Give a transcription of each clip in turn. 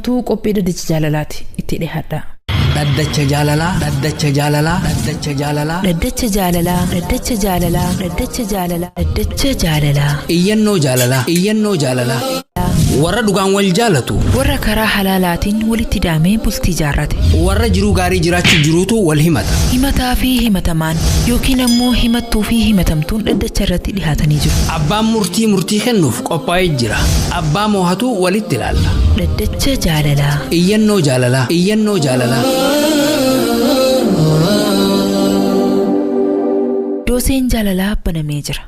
Tuu qophii dhaddacha jaalalaati itti dhiyaadha. Dhaddacha jaalalaa. Dhaddacha jaalalaa. Dhaddacha jaalalaa. Dhaddacha jaalalaa. Dhaddacha jaalalaa. Dhaddacha jaalalaa. Dhaddacha jaalalaa. Iyyannoo jaalalaa. Iyyannoo jaalalaa. Warra dhugaan wal jaalatu. Warra karaa halaalaatiin walitti daamee bultii jaarrate. Warra jiruu gaarii jiraachuu jiruutu wal himata. Himataa fi himatamaan yookiin ammoo himattuu fi himatamtuun dhaddacha irratti dhihaatanii jiru. Abbaan murtii murtii kennuuf qophaa'ee jira. Abbaa moohatu walitti ilaalla. Dhaddacha jaalalaa. Iyyannoo jaalalaa. Iyyannoo jaalalaa. Dooseen jaalalaa banamee jira.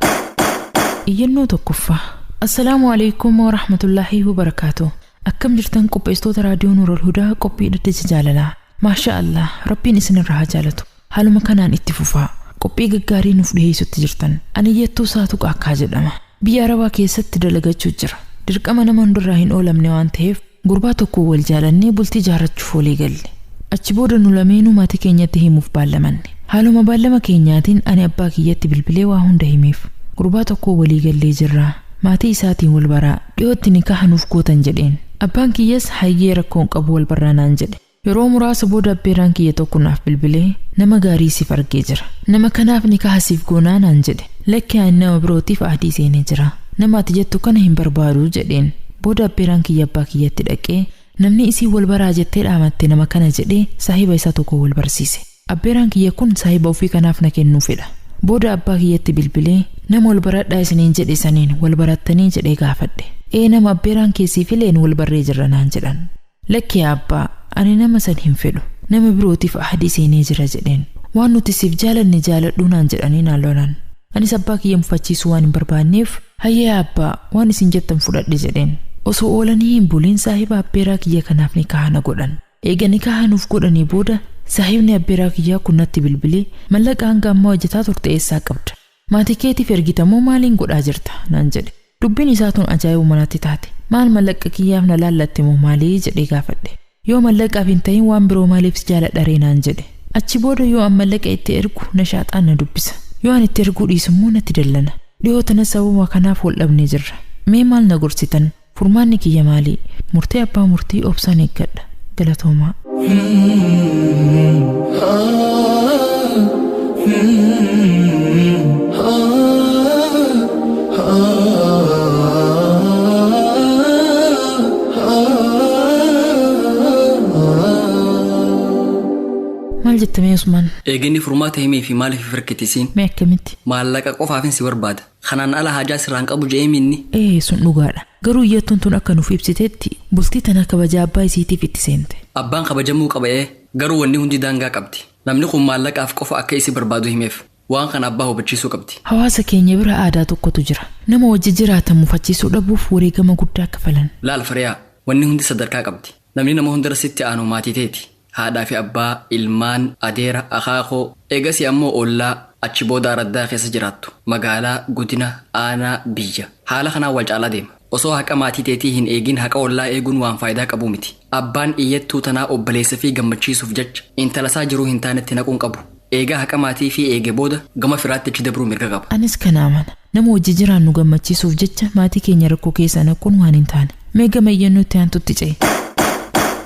Iyyannoo tokkoffaa. Assalaamu alaikum wa rahmatullaahi wa barakaatu. Akkam jirtan qopheessitoota raadiyoo Nuurul Hudaa qophii dhaddacha jaalalaa. Maasha Allah, Rabbiin isinirraa haa jaalatu. Haaluma kanaan itti fufaa. Qophii gaggaarii nuuf dhiyeessutti jirtan. Ani iyyattuu saatu qaakkaa jedhama. Biyya Arabaa keessatti dalagachuu jira. Dirqama nama hundarraa hin oolamne waan ta'eef gurbaa tokko wal jaalannee bultii jaarrachuuf walii galle. Achi booda nu lameenuu maatii keenyatti himuuf baallamanne. Haaluma baallama keenyaatiin ani abbaa kiyyatti bilbilee waa hunda himeef. Gurbaa tokko walii gallee jirra. Maatii isaatiin wal baraa dhiyootti nikaha nuuf gootan jedheen. Abbaan kiyyas hayyee rakkoon qabu wal barraa naan jedhe. Yeroo muraasa booda abbeeraan kiyya tokko naaf bilbilee nama gaarii siif argee jira. Nama kanaaf nikaha siif goonaa naan jedhe. Lakki ani nama birootiif adii seenee jira. Nama ati jettu kana hin barbaadu jedheen. Booda abbeeraan kiyya abbaa kiyyatti dhaqee namni isii wal baraa jettee dhaamatte nama kana jedhee saahiba isaa tokko wal barsiise. Abbeeraan kiyya kun saahiba ofii kanaaf na kennuu fedha. Booda abbaa kiyyatti bilbilee nama wal baradhaa isiniin jedhe saniin wal barattanii jedhee gaafadhe. Ee nama abbeeraan keessii fileen wal barree jirra naan jedhan. Lakki yaa abbaa ani nama san hin fedhu nama birootiif ahadii seenee jira jedheen. Waan nuti siif jaalanne jaaladhuu naan jedhanii naan lolan. Anis abbaa kiyya mufachiisuu waan hin barbaanneef hayyee yaa abbaa waan isin jettan fudhadhe jedheen. Osoo oolanii hin buliin saahiba abbeeraa kiyya kanaaf nikaha na godhan. Eega nikaha nuuf godhanii booda saahibni abbeeraa kiyyaa kun natti bilbilee mallaqa hanga ammaa hojjetaa turte eessaa qabda? Maatii keetiif ergitamoo maaliin godhaa jirta? Naan jedhe. Dubbiin isaa tun ajaa'ibuma natti taate. Maal mallaqa kiyyaaf na laallatte moo maalii jedhee gaafadhe. Yoo mallaqaaf hin ta'in waan biroo maaliif si jaaladha ree naan jedhe. Achi booda yoo an mallaqa itti ergu na shaaxaan na dubbisa. Yoo an itti erguu dhiisu immoo natti dallana. Dhiyoo tana sababuma kanaaf wal dhabnee jirra. Mee maal na gorsitan? Furmaanni kiyya maali? Murtee abbaa murtii obsaan eeggadha. Galatoomaa. Maal jette mee Usmaan? Eeginni furmaata himee fi maaliif hirkitisiin? Mee akkamitti? Maallaqa qofaafin si barbaada. Kanaan ala haajaa sirraan qabu je'ee minni. Ee sun dhugaadha. Garuu iyyattuun tun akka nuuf ibsitetti bultii tana kabaja abbaa isiitiif itti seente. Abbaan kabajamuu qaba ee garuu wanni hundi daangaa qabdi. Namni kun maallaqaaf qofa akka isi barbaadu himeef waan kana abbaa hubachiisuu qabdi. Hawaasa keenya bira aadaa tokkotu jira. Nama wajji jiraatan mufachiisuu dhabuuf wareegama guddaa kafalan. Laal firiyaa wanni hundi sadarkaa qabdi. Namni nama hundara sitti aanu maatii teeti. Haadhaa fi abbaa, ilmaan, adeera, akaakoo, eegasii ammoo ollaa achi booda araddaa keessa jiraattu. Magaalaa, godina, aanaa, biyya. Haala kanaan wal caalaa deema. Osoo haqa maatii teetii hin eegin haqa ollaa eeguun waan faayidaa qabu miti. Abbaan iyyattuu tanaa obboleessa fi gammachiisuuf jecha intala isaa jiruu hin taanetti naquun qabu. Eegaa haqa maatii fi eege booda gama firaatti achi dabruu mirga qaba. Anis kana amana. Nama wajji jiraannu gammachiisuuf jecha maatii keenya rakkoo keessa naquun waan hin taane. Mee gama iyyannootti aantutti ce'e.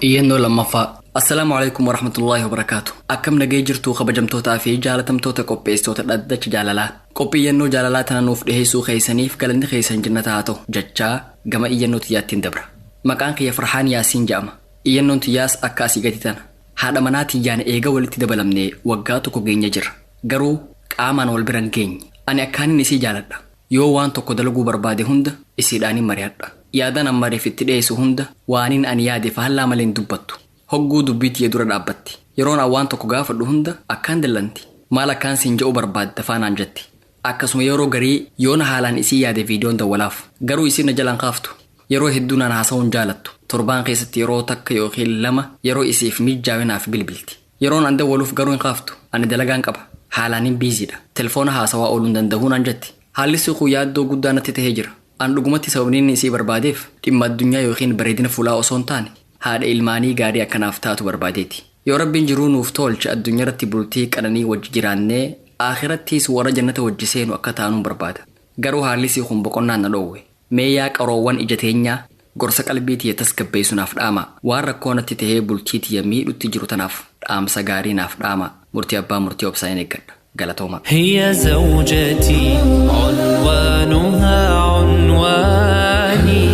Iyyannoo lammaffaa. Assalaamu alaikum warahmatullaahi wabarakaatu. Akkam nagee jirtuu kabajamtootaa fi jaalatamtoota qopheessitoota dhaddacha jaalalaa. Qophii iyyannoo jaalalaa tana nuuf dhiheessuu keessaniif galanni keessan jannata haa ta'u jechaa gama iyyannoo tiyyaattiin dabra. Maqaan kiyya Farhaan Yaasiin jedhama. Iyyannoon tiyyaas akka asii gadi tana. Haadha manaa tiyyaan eega walitti dabalamnee waggaa tokko geenya jirra. Garuu qaamaan wal bira hin geenye. Ani akkaanin isii jaaladha. Yoo waan tokko dalaguu barbaade hunda isiidhaanin mari'adha. Yaadan an mariif itti dhiyeessu hunda waanin ani yaade faallaa malee hin dubbattu. Hogguu dubbii tiyya dura dhaabbatti. Yeroon an waan tokko gaafadhu hunda akkaan dallanti. Maal akkaan siin je'u barbaadda faanaan jetti. Akkasuma yeroo garii yoona haalaan isii yaade viidiyoon dawwalaaf. Garuu isiin na jalaan kaaftu. Yeroo hedduu naan haasa'uun jaalattu. Torbaan keessatti yeroo takka yookiin lama yeroo isiif mijaa'e naaf bilbilti. Yeroon an dawwaluuf garuu hin kaaftu. Ani dalagaan qaba. Haalaanin biiziidha. Telefoona haasawaa ooluun danda'uu naan jetti. Haalli siquu yaaddoo guddaa natti tahee jira. An dhugumatti sababni inni isii barbaadeef dhimma addunyaa yookiin bareedina fuulaa osoo hin taane haadha ilmaanii gaarii akkanaaf taatu barbaadeeti. Yoo rabbiin jiruu nuuf tolche addunyaarratti bultii qananii wajji jiraannee akhirattiis warra jannata wajji seenu akka taanuun barbaada. Garuu haalli sii kun boqonnaan na dhoowwe. Mee yaa qaroowwan ija teenyaa Gorsa qalbii tiyya tasgabbeessu naaf dhaama. Waan rakkoo natti tahee bultii tiyya miidhutti jiru tanaaf dhaamsa gaarii naaf dhaama. Murtii abbaa murtii obsaan eeggadha. Galatooma. هي زوجتي عنوانها عنواني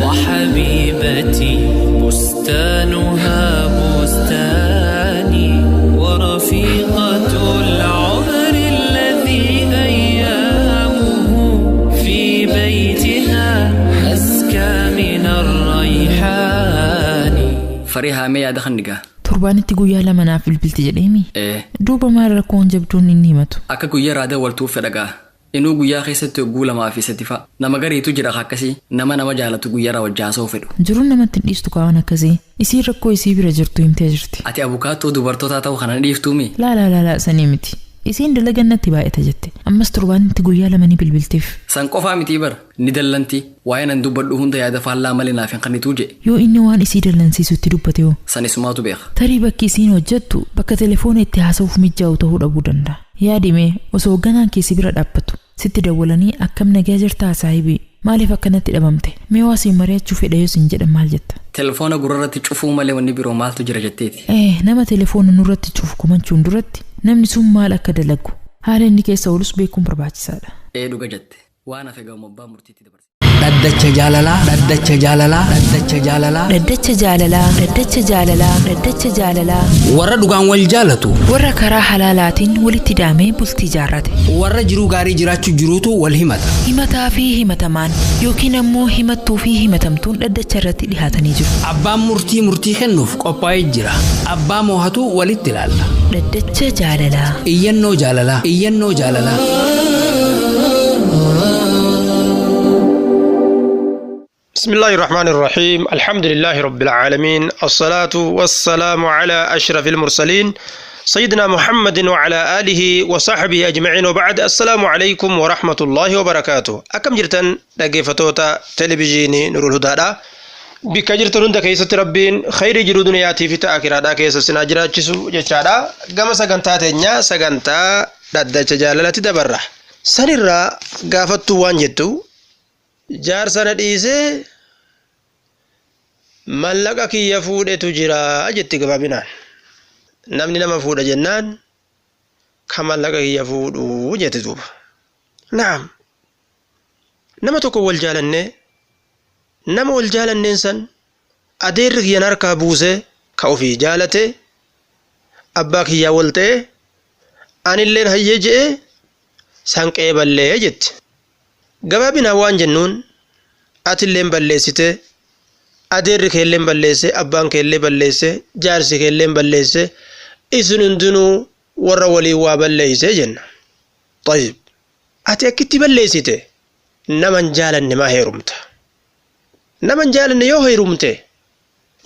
وحبيبتي بستانها بستاني ورفيقة العمر الذي أيامه في بيتها أزكى من الريحان. Farii haamee yaada kan dhigaa. Torbaanitti guyyaa lama naaf bilbilti jedheemi. Ee. Duuba maal rakkoon jabduun inni himatu? Akka guyyaa raada waltuuf fedha gaa. Inuu guyyaa keessatti hogguu lamaa fi sadi fa'a. Nama gariitu jira akkasii nama nama jaalatu guyyaa wajjaasoo fedhu. Jiruun namatti hin dhiistu kaawwan akkasii. Isiin rakkoo isii bira jirtu himtee jirti. Ati abukaattoo dubartootaa ta'uu kana dhiiftuumi. Laa laa laa laa sanii miti. Isiin dalagan natti baay'ata jette. Ammas torbaanitti guyyaa lama ni bilbilteef. San qofaa mitii bara ni dallanti waa'ee nan dubbadhu hunda yaada faallaa malee naaf hin kennituu jedhe. Yoo inni waan isii dallansiisutti dubbate hoo? San isumaatu beeka. Tarii bakki isiin hojjettu bakka telefoona itti haasa'uuf mijaa'u ta'uu dhabuu danda'a. Yaadime osoo hoogganaan keessi bira dhaabbatu sitti dawwalanii akkam nagaa jirtaa saahibii maaliif akkanatti dhabamte mee waa siin mari'achuu fedha yoo siin jedhan maal jetta? Telefoona gurrarratti cufuu malee wanni biroo maaltu jira jetteeti. Nama telefoona nurratti cufu komachuun duratti namni sun maal akka dalagu haala inni keessa oolus beekuun barbaachisaadha. Ee dhuga jette waan hafe gamoo abbaa murtiitti dabarse. Dhaddacha jaalalaa. Dhaddacha jaalalaa. Dhaddacha jaalalaa. Dhaddacha jaalalaa. Dhaddacha jaalalaa. Dhaddacha jaalalaa. Warra dhugaan wal jaalatu. Warra karaa halaalaatiin walitti daamee bultii jaarrate. Warra jiruu gaarii jiraachuu jiruutu wal himata. Himataa fi himatamaan yookiin ammoo himattuu fi himatamtuun dhaddacha irratti dhihaatanii jiru. Abbaan murtii murtii kennuuf qophaa'ee jira. Abbaa moohatu walitti ilaalla. Dhaddacha jaalalaa. Iyyannoo jaalalaa. Iyyannoo jaalalaa. بسم الله الرحمن الرحيم الحمد لله رب العالمين الصلاة والسلام على أشرف المرسلين سيدنا محمد وعلى آله وصحبه أجمعين وبعد السلام عليكم ورحمة الله وبركاته أكم جرتن دقيفتوتا تلفزيوني نور الهدى بك جرتن هند كيسة ربين خير جرو دنياتي في تأكيرادا كيسة سناجرا تشسو جتشادا قم سغنتا تنيا سغنتا ددچ جالالتي دبرة سنرى قافتو وان جتو jaarsa na dhiisee mallaqa kiyya fuudhetu jira jetti gabaabinaan. Namni nama fuudha jennaan ka mallaqa kiyya fuudhuu jette duuba. Naam. Nama tokko wal jaalannee nama wal jaalanneen san adeerri kiyyan harkaa buusee ka ofii jaalate abbaa kiyyaa wal ta'e anilleen hayyee je'ee san qeeballee jetti. Gabaabinaan waan jennuun atilleen balleessite adeerri keelleen balleesse abbaan keellee balleesse jaarsi keelleen balleesse isin hundinuu warra waliin waa balleeyse jenna. Tayyib ati akkitti balleessite nama hin jaalanne maa heerumta? Nama hin jaalanne yoo heerumte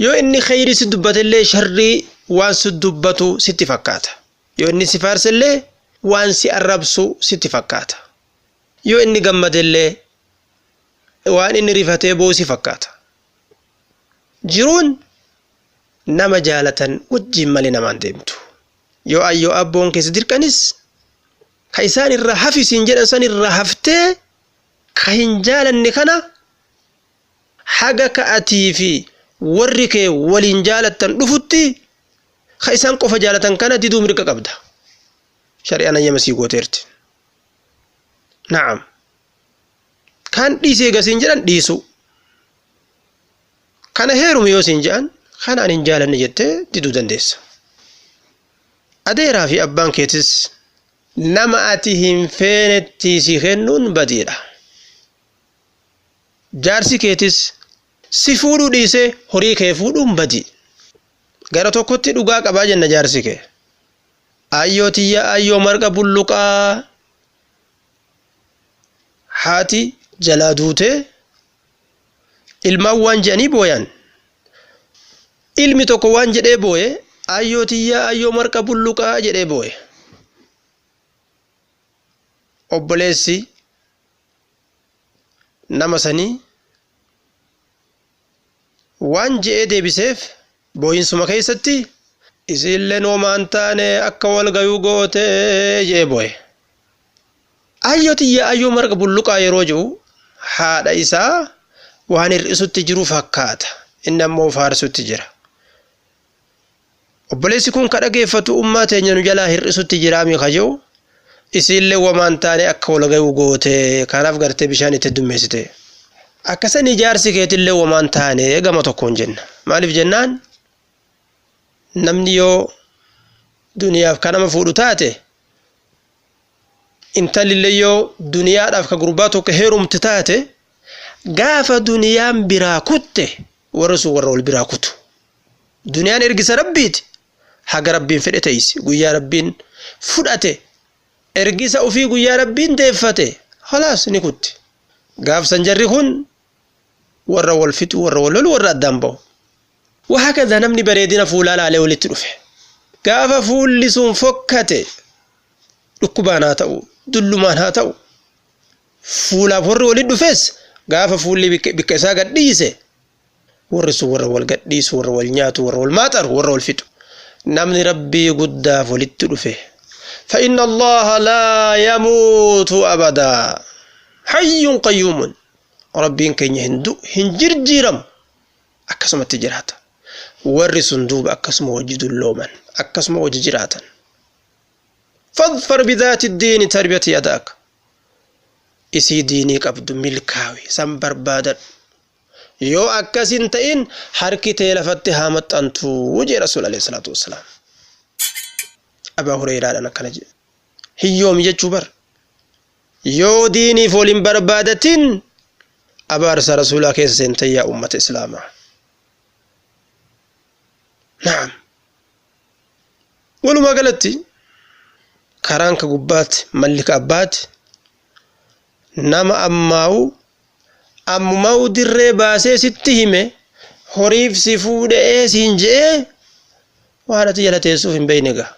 yoo inni khayrii si dubbatellee sharrii waan si dubbatu sitti fakkaata. Yoo inni si faarsellee waan si arrabsu sitti fakkaata. Yoo inni gammadellee waan inni rifatee boosi fakkaata. Jiruun nama jaalatan wajjin malee namaan deemtu. Yoo ayyoo abboon keessa dirqanis ka isaan irraa hafisiin jedhan san irraa haftee ka hin jaalanne kana haga ka'atii fi warri kee waliin jaalattan dhufutti ka isaan qofa jaalatan kana diduu mirga qabda. Shari'aan hayyama sii gooteerti. Naam. Kan dhiisee gasiin jedhan dhiisu. Kana heerumu yoo siin jedhan kana ani hin jaalanne jettee diduu dandeessa. Adeeraa fi abbaan keetis nama ati hin feenetti si kennuun badiidha. Jaarsi keetis si fuudhuu dhiisee horii kee fuudhuun badii. Gara tokkotti dhugaa qabaa jenna jaarsi kee. Ayyoo tiyya ayyoo marqa bulluqaa. Haati jalaa duutee ilmaan waan jedhanii booyan. Ilmi tokko waan jedhee booye ayyoo tiyya ayyoo marqa bulluqaa jedhee booye. Obboleessi nama sanii waan je'ee deebiseef booyinsuma keessatti isiillee noomaan taane akka wal gayuu gootee je'ee booye. Ayyoo tiyya ayyoo marqa bulluqaa yeroo jiru haadha isaa Waan hir'isutti jiru fakkaata. Inni ammoo faarsutti jira. Obboleessi kun ka dhageeffatu ummaa teenya nu jalaa hir'isutti jiraami ka jiru isiillee wamaan taane akka wal ga'u goote kanaaf gartee bishaan itti heddummeessite. Akkasan ijaarsi keetillee wamaan taane gama tokkoon jenna. Maaliif jennaan namni yoo duniyaaf ka nama fuudhu taate intalillee yoo duniyaadhaaf ka gurbaa tokko heerumte taate gaafa duniyaan biraa kutte warra sun warra wal biraa kutu. Duniyaan ergisa rabbiiti. Haga rabbiin fedhe teessi guyyaa rabbiin fudhate ergisa ofii guyyaa rabbiin deeffate halaas ni kutti. Gaafsan jarri kun warra wal fixu warra wal lolu warra addaan bahu. Wahakadha namni bareedina fuulaa laalee walitti dhufe. Gaafa fuulli sun fokkate dhukkubaan haa ta'u dullumaan haa ta'u fuulaaf warri walitti dhufes gaafa fuulli bikka isaa gadhiise warri sun warra wal gadhiisu warra wal nyaatu warra wal maaxaru warra wal fixu. Namni rabbii guddaaf walitti dhufe. فإن الله لا يموت أبدا حي قيوم ربين كين هندو هنجر جيرم أكسم التجرات warri sun duuba akkasuma hojii dullooman akkasuma hojii jiraatan. Fadfar bidaati diini tarbiyati yadaak. Isii diinii qabdu milkaawi san barbaadadhu. Yoo akkas hin ta'in harki tee lafatti haa maxxantu jee Rasuul alayhi salaatu wassalaam. Abaa Hureyraadhaan akkana jedhe. Hiyyoomi jechuu bar. Yoo diiniif waliin barbaadatin abaarsa Rasuulaa keessa seentan yaa ummata Islaamaa. Naam. Walumaa galatti karaan ka gubbaatti malli ka abbaatti nama ammaa'u ammumaa'u dirree baasee sitti hime horiif si fuudhee siin je'ee waan ati jala teessuuf hin beekne egaa.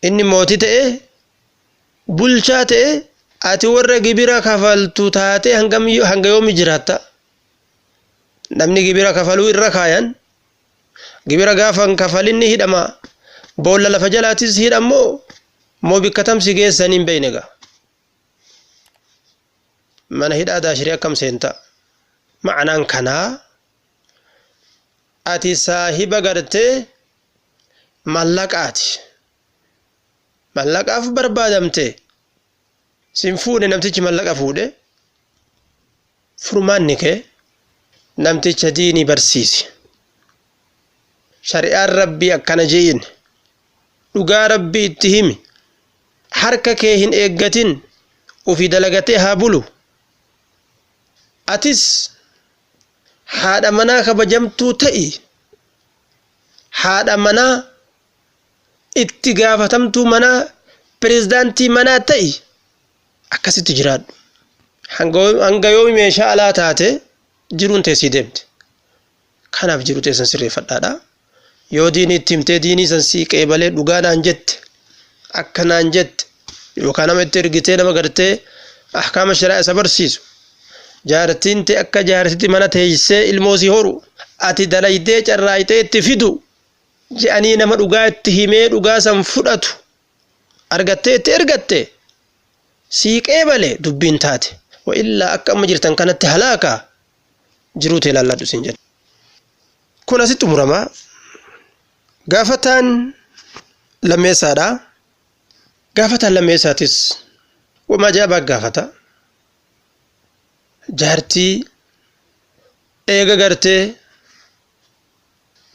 Inni mootii ta'ee bulchaa ta'ee ati warra gibira kafaltu taatee hanga yoomi jiraatta? Namni gibira kafaluu irra kaayan gibira gaafa hin kafalin ni hidhama. Boolla lafa jalaatis hidhammoo moo bikka tamsi geessanii hin beekne egaa. Mana hidhaa daashirii akkam seenta? Ma'anaan kanaa ati saahiba gartee mallaqaati. Mallaqaaf barbaadamte sin fuudhe namtichi mallaqa fuudhe furmaanni kee namticha diinii barsiisi. Shari'aan rabbii akkana je'in dhugaa rabbii itti himi harka kee hin eeggatin ofii dalagatee haa bulu. Atis haadha manaa kabajamtuu ta'i haadha manaa itti gaafatamtuu manaa pirezidaantii manaa ta'i akkasitti jiraadhu. Hanga yoomi meeshaa alaa taate jiruun teessii deemte. Kanaaf jiru teessan sirreeffadhaadha. Yoo diinii itti himtee diinii san sii qeebalee dhugaa naan jette akka naan jette yookaan nama itti ergitee nama gartee ahkaama shari'aa isa barsiisu. Jaartiin ta'e akka jaartitti mana teessee ilmoo si horu ati dalaydee carraayitee itti fidu je'anii nama dhugaa itti himee dhugaa san fudhatu argattee itti ergatte sii qeebale dubbiin taate. Wa illaa akka amma jirtan kanatti halaaka jiruu ta'e laalladhu siin jedha. Kun asitti xumuramaa. Gaafataan lammeessaadha. Gaafataan lammeessaatis wama ajaa'ibaa gaafata. Jaartii eega gartee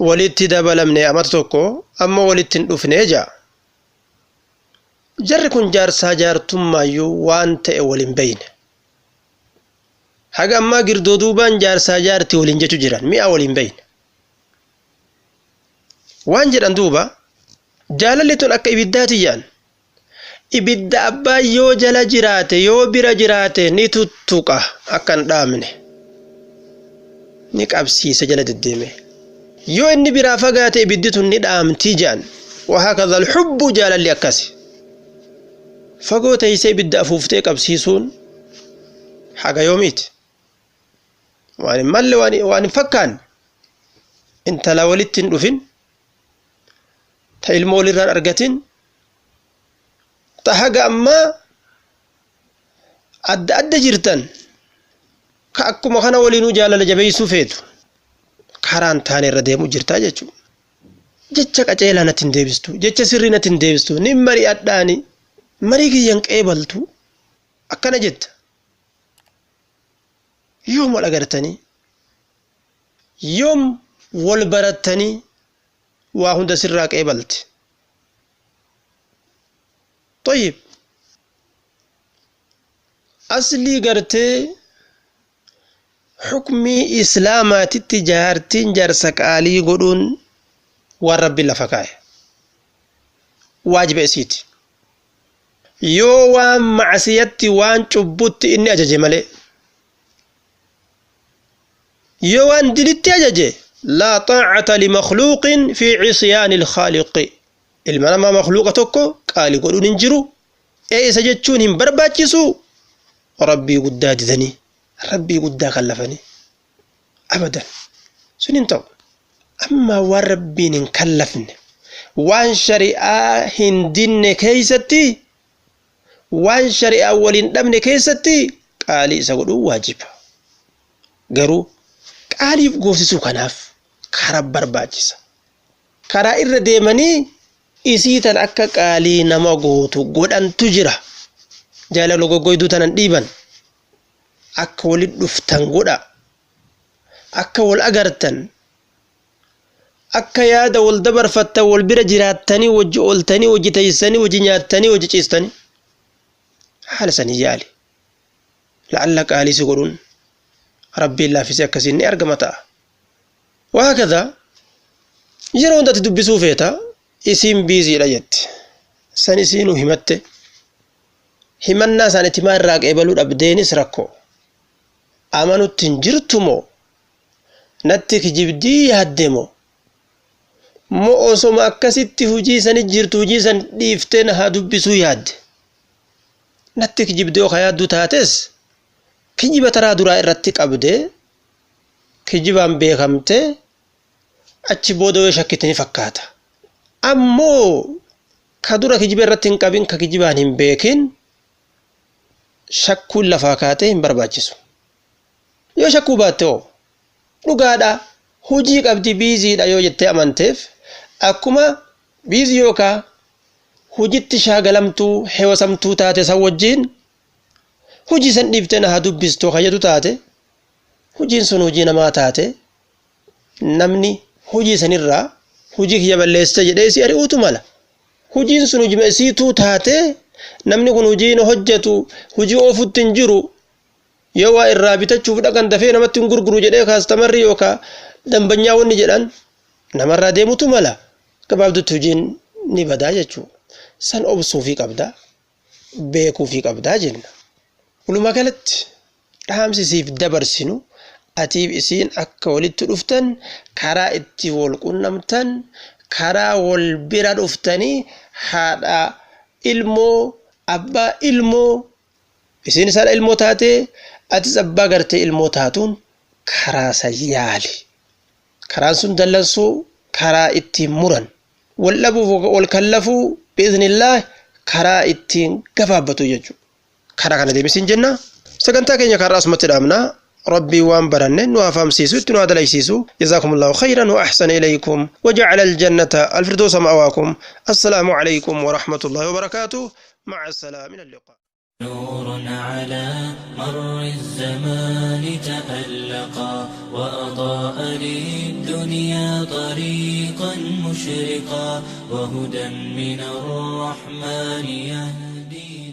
walitti dabalamne amata tokko amma walitti hin dhufne ja'a. Jarri kun jaarsaa jaartummaayyuu waan ta'e waliin beeyne. Haga ammaa girdoo duubaan jaarsaa jaartii waliin jechu jiran mi'a waliin beeyne. Waan jedhan duuba jaalalli tun akka ibiddaati jedhan. Ibidda abbaa yoo jala jiraate yoo bira jiraate ni tuttuqa akka hin dhaamne. Ni qabsiisa jala deddeeme. Yoo inni biraa fagaate ibiddi tun ni dhaamti jedhan. Wahaakadha alxubbu jaalalli akkasi. Fagoo teessee ibidda afuuftee qabsiisuun haga yoomiiti? Waan hin malle waan hin fakkaanne intala walitti hin dhufin ta ilmoo walirraan argatin ta haga ammaa adda adda jirtan Ka akkuma kana waliinuu jaalala jabeessuu feetu karaan taane irra deemuu jirtaa jechuudha. Jecha qaceelaa natti hin deebistu, jecha sirrii natti hin deebistu, ni mari'adhaani marii kiyyan qeebaltu akkana jetta. Yoom wal agartanii, yoom wal barattanii waa hunda sirraa qeebalti. Tayyib aslii gartee xukmii islaamaatitti jaartiin jaarsa qaalii godhuun waan rabbi lafa kaa'e waajiba isiiti. Yoo waan macsiyatti waan cubbutti inni ajaje malee, yoo waan dilitti ajaje, laa xaacata limakhluuqin fi cisyaani ilkhaaliqi. Ilma namaa makhluuqa tokko qaalii godhuun hin jiru, ee isa jechuun hin barbaachisu. Rabbii guddaa didanii rabbii guddaa kallafanii abadan sun hin ta'u. Amma waan rabbiin hin kallafne, waan shari'aa hin dinne keeysatti, waan shari'aa waliin dhabne keessatti qaalii isa godhuun waajiba. Garuu qaaliif goosisuu kanaaf karaa barbaachisa. Karaa irra deemanii isii tan akka qaalii nama gootu godhantu jira. Jaalala goggoyduu tanan dhiiban akka walit dhuftan godha, akka wal agartan, akka yaada wal dabarfattan, wal bira jiraattanii, wajji ooltanii, wajji teessanii, wajji nyaattanii, wajji ciistanii haala sanii yaali. La'alla qaalii si godhuun rabbiin laaffisee akkasiin ni argama ta'a. Waakadha yeroo hundatti dubbisuu feeta, isiin biiziidha jetti. San isiinuu himatte, himannaa isaaniitti maa irraa qeebaluu dhabdeenis rakkoo. Amanutti hin jirtu moo, natti kijibdii yaadde moo, moo osoma akkasitti hujii sani jirtu hujii san dhiiftee na haa dubbisuu yaadde. Natti kijibdee yoo yaadduu taates kijiba taraa duraa irratti qabdee kijibaan beekamtee achi booda yoo shakkite ni fakkaata. Ammoo ka dura kijiba irratti hin qabin, ka kijibaan hin beekin, shakkuun lafaa kaatee hin barbaachisu. Yoo shakkuu baatte hoo dhugaadha hujii qabdi biiziidha yoo jettee amanteef, akkuma biizii yookaa hujitti shaagalamtuu heewasamtuu taate san wajjiin hujii san dhiiftee na haa dubbistoo kayyadu taate, hujiin sun hujii namaa taate, namni hujii sanirraa hujii kiyya balleessite jedhee si ari'uutu mala. Hujiin sun hujii isiituu taate, namni kun hujii hin hojjetu, hujii oofutti hin jiru, yoo waa irraa bitachuuf dhaqan dafee namatti hin gurguru jedhee kaastamarri yookaan dambanyaa wanni jedhan namarraa deemutu mala. Gabaabdutti hojiin ni badaa jechuudha. San obsuufii qabda, beekuufii qabdaa jenna. Walumaa galatti dhaamsi siif dabarsinu atiif isiin akka walitti dhuftan, karaa itti wal qunnamtan, karaa wal bira dhuftanii haadha ilmoo abbaa ilmoo, isiin haadha ilmoo taatee atis abbaa gartee ilmoo taatuun karaa san yaali. Karaan sun dallansuu karaa ittiin muran, wal dhabuuf wal kallafuu biiznillah karaa ittiin gabaabbatu jechuudha. Karaa kana deemisiin jenna. Sagantaa keenya karaa asumatti dhaabna. ربي وان برنن وافهم سيسو اتنو هذا ليسيسو. جزاكم الله خيرا وأحسن إليكم وجعل الجنة الفردوس مأواكم. السلام عليكم ورحمة الله وبركاته. مع السلامة، إلى اللقاء. نور على مر الزمان تألقا، وأضاء للدنيا طريقا مشرقا، وهدى من الرحمن يهدينا.